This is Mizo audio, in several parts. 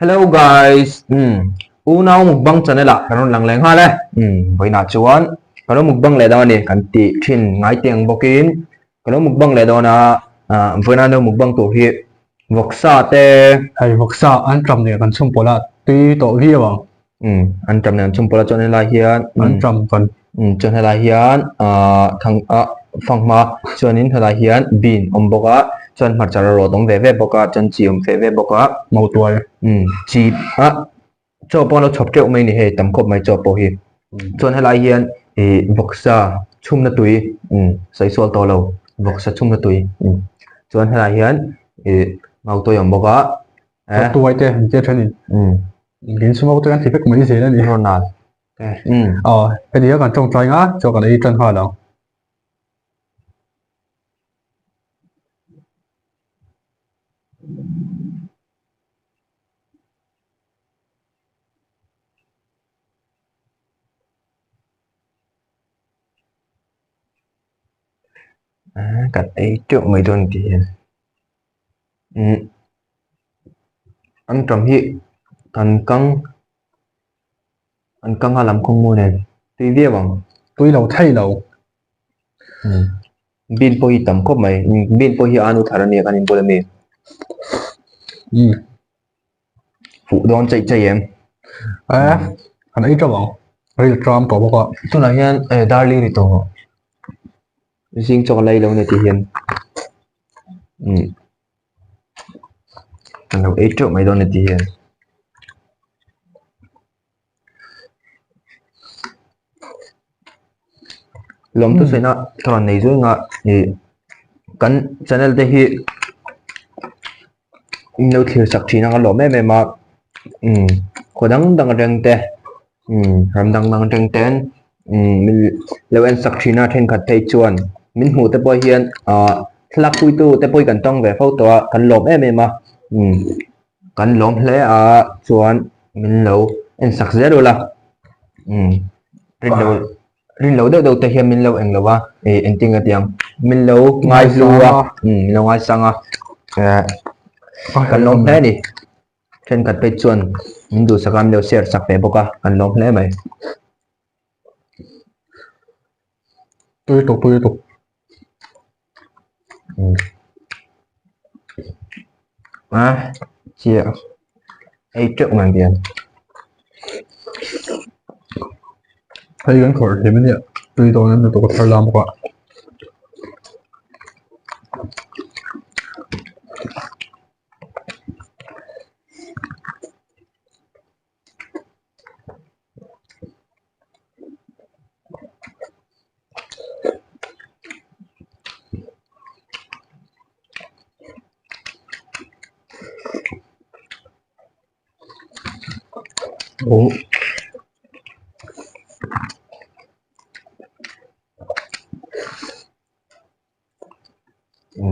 Hello guys, umm unau mukbang channel ah kan rawn lang leh nghal e, umm vawiinah chuan ka lo mukbang leh dawn a ni kan tih thin ngai teh ang bawkin ka lo mukbang leh dawn a, ah vawiinah lo mukbang tur hi vawksa te. Hei vawksa an ṭam leh kan chhung pawlh a tui tawh viau ang. Umm an ṭam leh an chhung pawlh a chuan helai hian an ṭam kan. Umm chuan helai hian ah thang ah fanghma chuanin helai hian bean awm bawk a chuan hmarcha rawt awm ve ve bawk a chuan chi awm ve ve bawk a. Mautuai. Umm chi ah chaw pawh an lo chhawp teuh mai a ni hei tam khawp mai chaw pawh hi. Chuan helai hian ih vawksa chhumna tui umm sawi sual tawh lo vawksa chhumna tui umm chuan helai hian ih mautuai awm bawk a. Mautuai te an tia thenin. Umm. Min sum ho te kan ti vek mai zel a ni. Ronald. Umm. Aw heti a kan tawngtai nga chaw kan ei tan nghal ang. Kan ei teuh mai dawn tih hian. Umm anṭam hi kan kang an kang a lam khawng maw nen tui viau ang. Tui lo thei lo. Umm bean pawh hi tam khawp mai bean pawh hi anu thar a nia kan inbul ami. Umm. Fuh dawn cheih cheih em? E an ei teuh ang ril tram tawh bawk a. Tunah hian eh darling ri tawh zing chawk a la ei lo a ni tih hian umm an lo ei teuh mai dawn a ni tih hian. Lawmthu sawiina ka rawn nei zui anga ih kan channel te hi in lo thlir chak thin anga lawm em em a umm khaw dang dang atang te umm ram dang dang atang ten umm min lo en sak thin a thenkhat phei chuan min hmuh te pawh hian ah thlalak puitu te pawh hi kan tawng ve fo tawh a kan lawm em em a umm. Kan lawm hle a chuan min lo en sak zel ula umm rin lo rin lo deuh deuh te hian min lo eng lo a ih engtin nge tiang min lo ngai hlu a umm min lo ngaisang a eh kan lawm hle a ni thenkhat phei chuan min duhsak a min lo share sak ve bawk a kan lawm hle mai. Tui tuk tui tuk. A chia ei teuh mai hian hei kan khawrh hlim ania tui dawn an lutuk a thar lam bawk a. Oh. Ừ.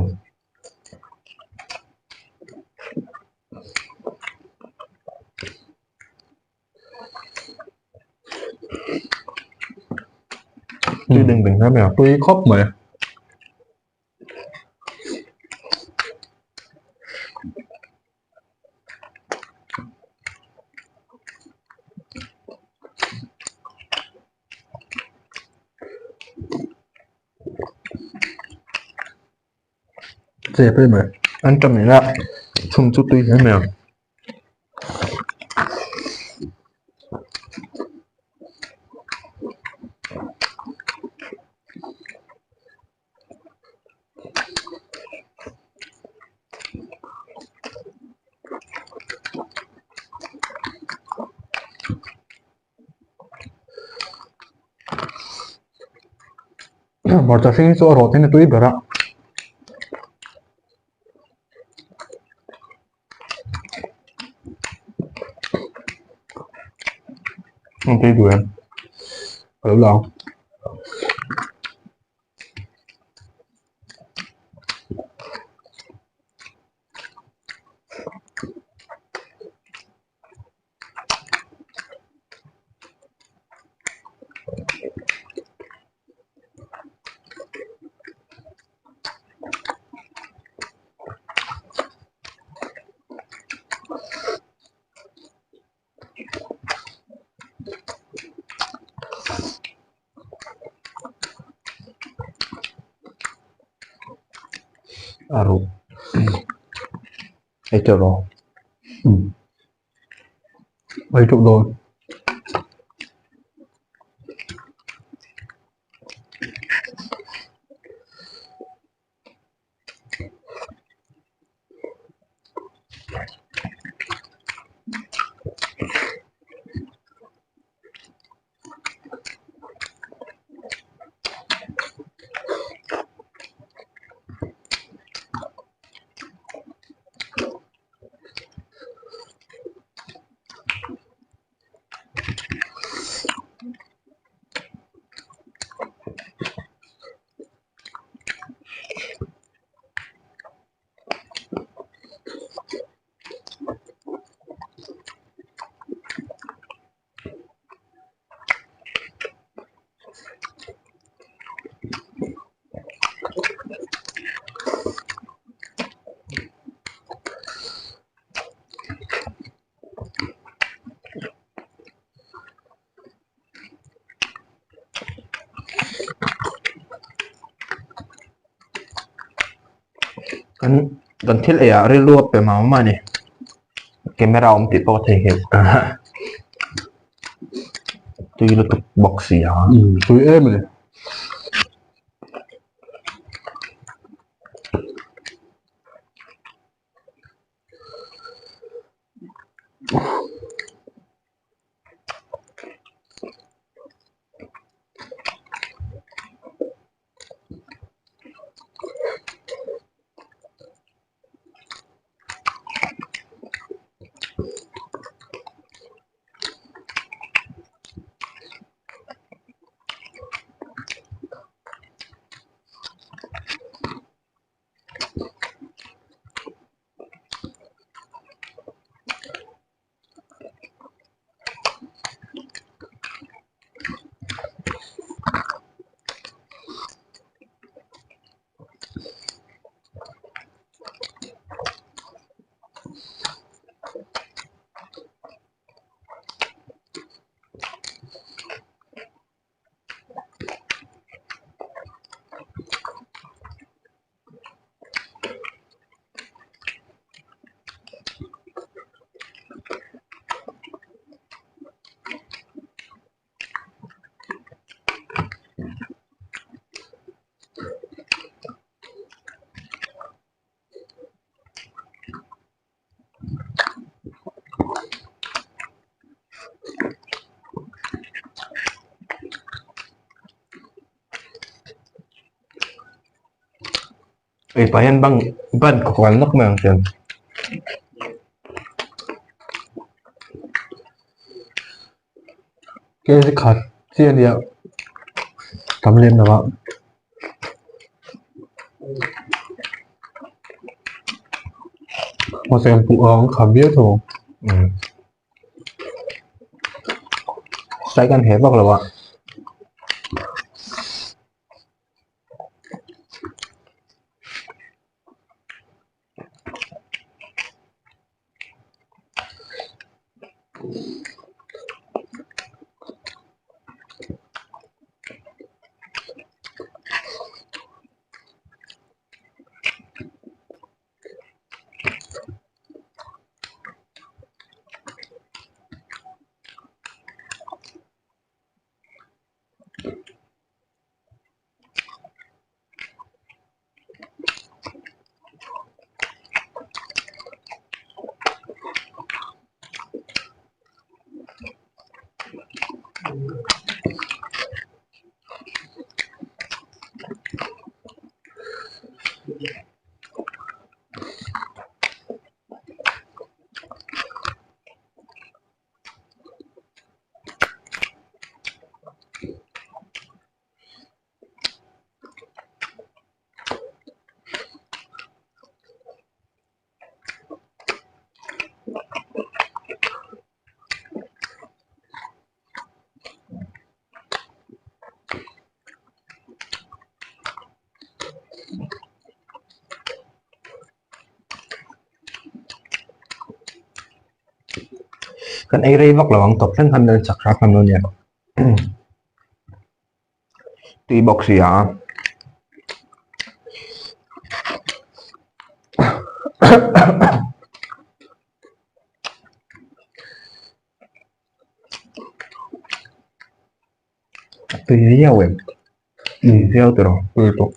Tui đừng bình lắm mèo. Tui khawp mai. Chep em mai. An ṭam nen a chhum chu tui hle mai ang. Hmarcha hring hi chu a rawt in a tui ber a. An tui duh em? Ka lo la ang. A ruh ei teuh rawh. Ei teuh dawn. Kan kan thil ei ah rilru a pe mau mai a ni camera awm tih pawh ka thei nghilh tui lutuk bawk si a. Tui em a ni. Ei pah hian bang ban ka kual nawk mai ang chuan. Kg khat chi a nia tam lem lo a. Mahse an puh a an kham viau tho ang. Umm sai kan he vak lo a. Kan ei rei vak lo ang tawp thleng khan kan chak hram hram lo nia. Tui bawk si a. Tui viau em? Tui viau tawh Tui tawh.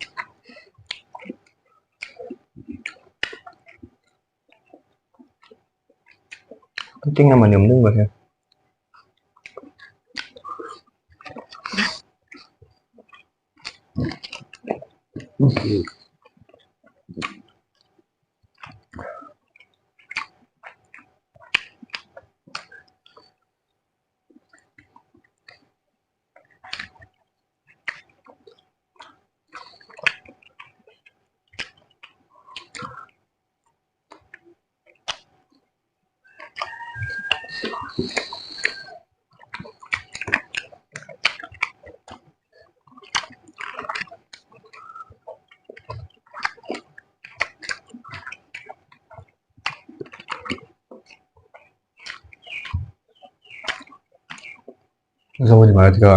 Engtin nge mawni awm deuh hian. Zo ni mai tika.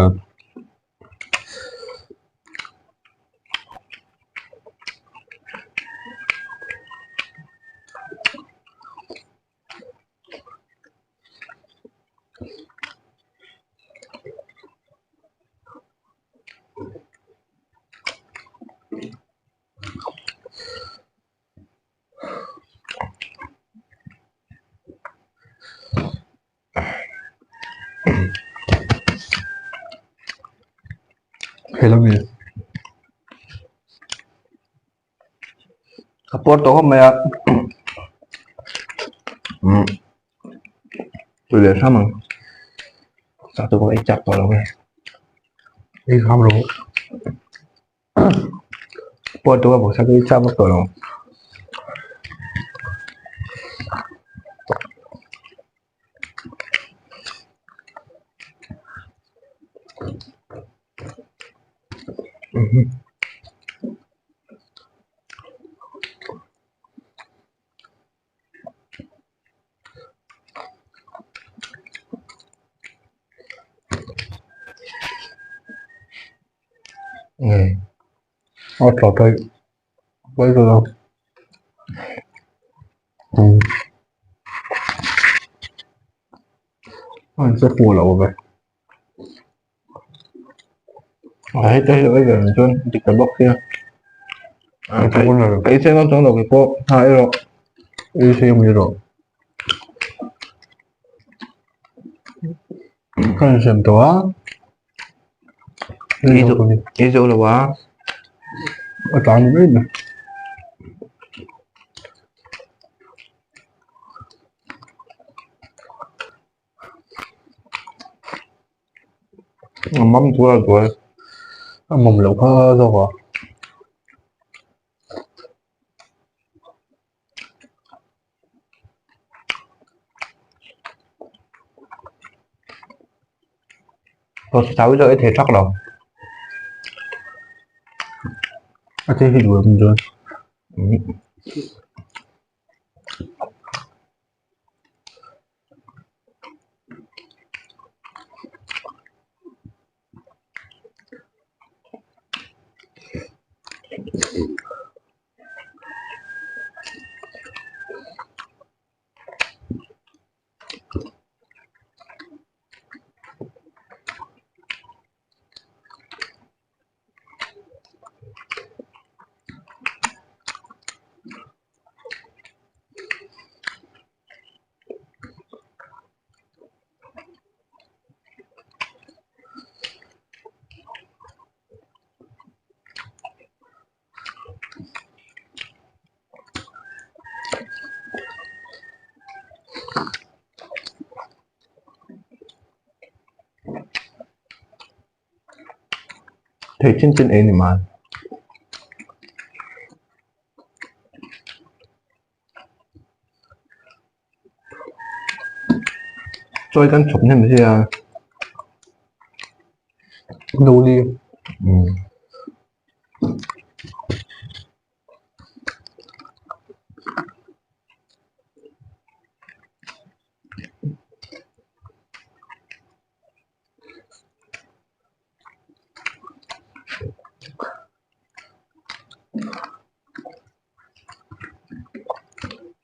Hello mi. Ka puar tawh khawp mai a. Umm. Tui leh hram ang. Chak tawh pawh ei chak tawh lo nge. Ei hram rawh. Puar tawh a bawksa chu ei chak vak tawh lo. A tla daih mai dawn a a inche fuh loh ve. A heta hi a lian chuan dik ta bawk sia ka ei cheng chuang lo kei pawh ha erawh ei cheng mai rawh ka insem tawh a ei zo lo a a tlan mai mai. A mam tur a duai. A mam loh kha zawk a. Thau hi chu ei thei thak lo. A thei hi duai ang chuan. Thei chin chin ei ni mai. Chawi kan chhawp hnem sia. Nuli. Umm.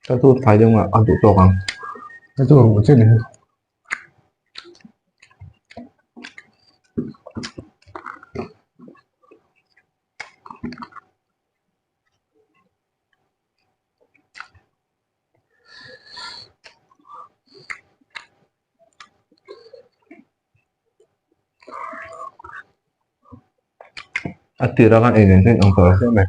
Ka tu fai deuh a a duh tawk ang. Ka tu ruh che ni. A tira khan ei nen chuan in ang tawh lo hle mai.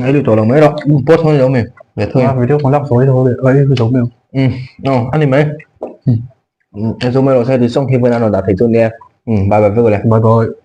Ấy được tổ lòng mấy đâu bớt thôi đâu mình về thôi ừ ờ ăn đi mấy ừ em số mấy rồi xe thì xong khi vừa nào đã thấy tôi nè ừ bye bye với rồi Bye bye.